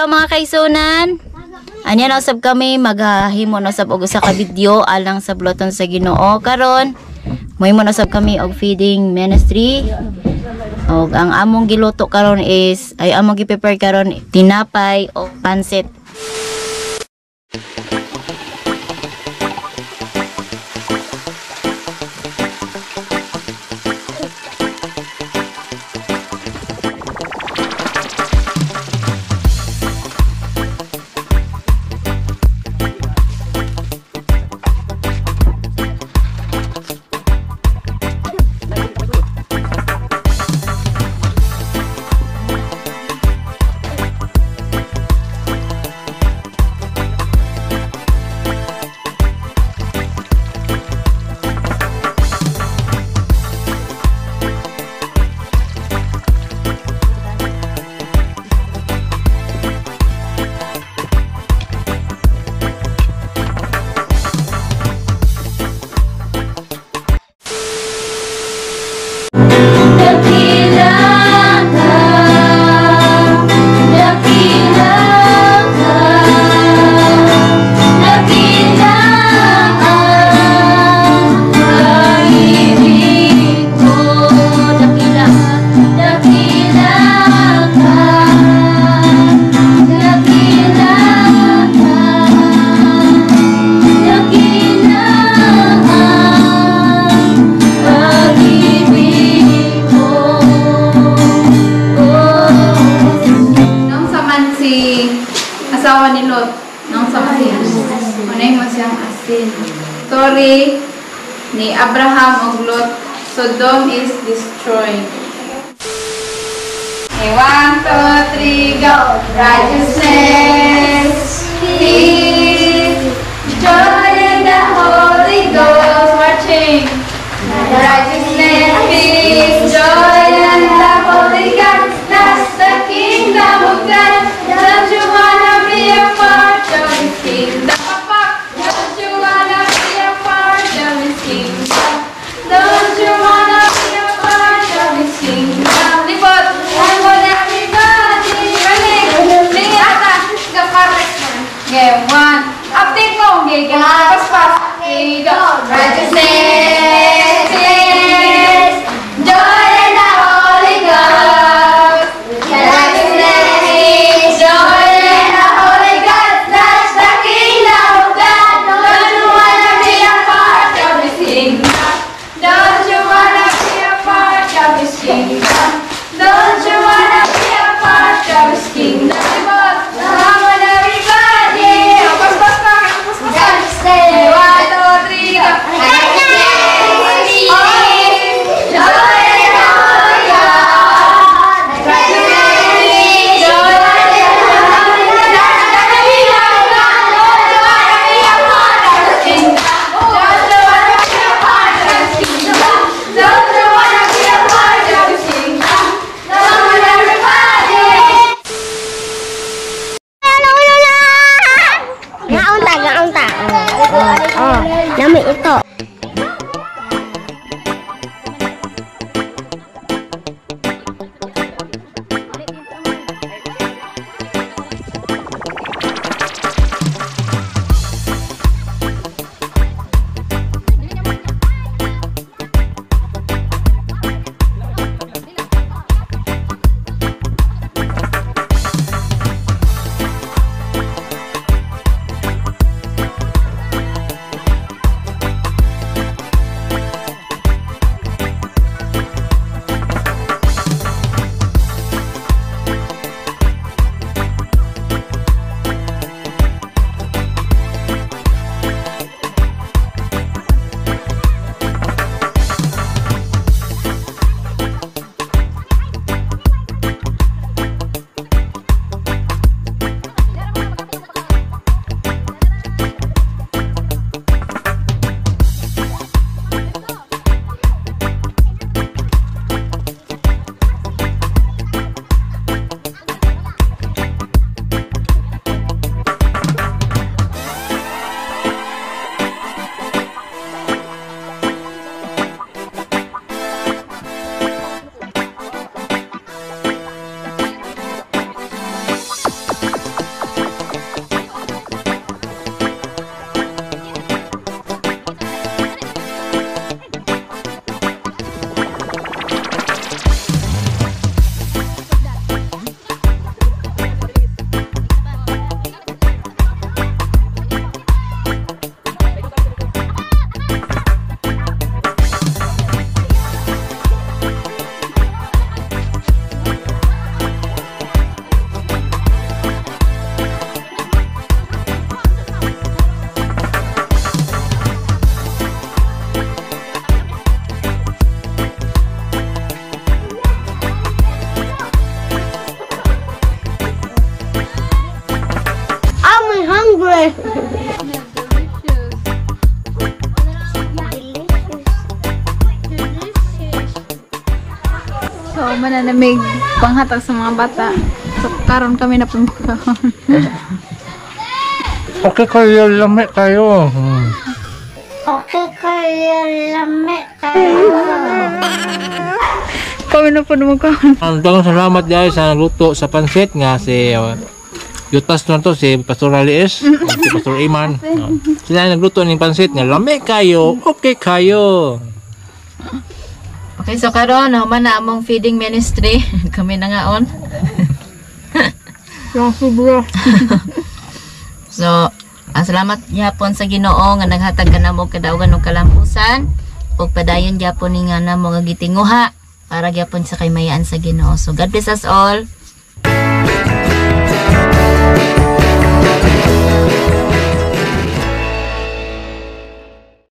Hello mga kaisunan. Anya na usab kami maghahimo na usab og usa ka video alang sa buluhaton sa Ginoo karon. Mohimo na usab kami og feeding ministry. Og ang among giluto karon is ay among gi-prepare karon tinapay o pansit. Dakila ka, dakila ka, dakila ang pag-ibig ko. Dakila, dakila ka, dakila ka, dakila ang pag-ibig ko. Oh. Naunsa man si asawa ni Lot, naunsa man siya? Unay mo siyang asin. Story ni Abraham ug Lot, Sodom is destroyed. Okay, 1, 2, 3, go! Righteousness, peace, joy in the Holy Ghost, marching. Righteousness, peace, joy, and the Holy Ghost. That's the kingdom of God. Don't you wanna be a part of His kingdom? Papa, don't you wanna be a part of His kingdom? Don't you wanna be a part of His kingdom? Libot! I want everybody. Balik! Ata! Kapares man. Okay, one. Update mo. Okay, Nahuman na namig panghatag sa mga bata. So, karon kami na pumakaon. Okay kayo, lami kayo. Okay kayo, lami kayo. Kami na po magkaon. Ang daghang salamat guys sa nagluto sa pansit nga si Yutas na to, si Pastor Alies, si Pastor Iman. Oh. Sila ang nagluto ng pansit nga lami kayo, okay kayo. Okay, so karon nahuman na among feeding ministry. Kami na nga on. Yung sobra. So, ang salamat gyapon sa Ginoo nga naghatag ka namo og kadaugan ug kalampusan ug padayon gyapon ni nga namo nga gitinguha para gyapon sa kaymayaan sa Ginoo. So God bless us all.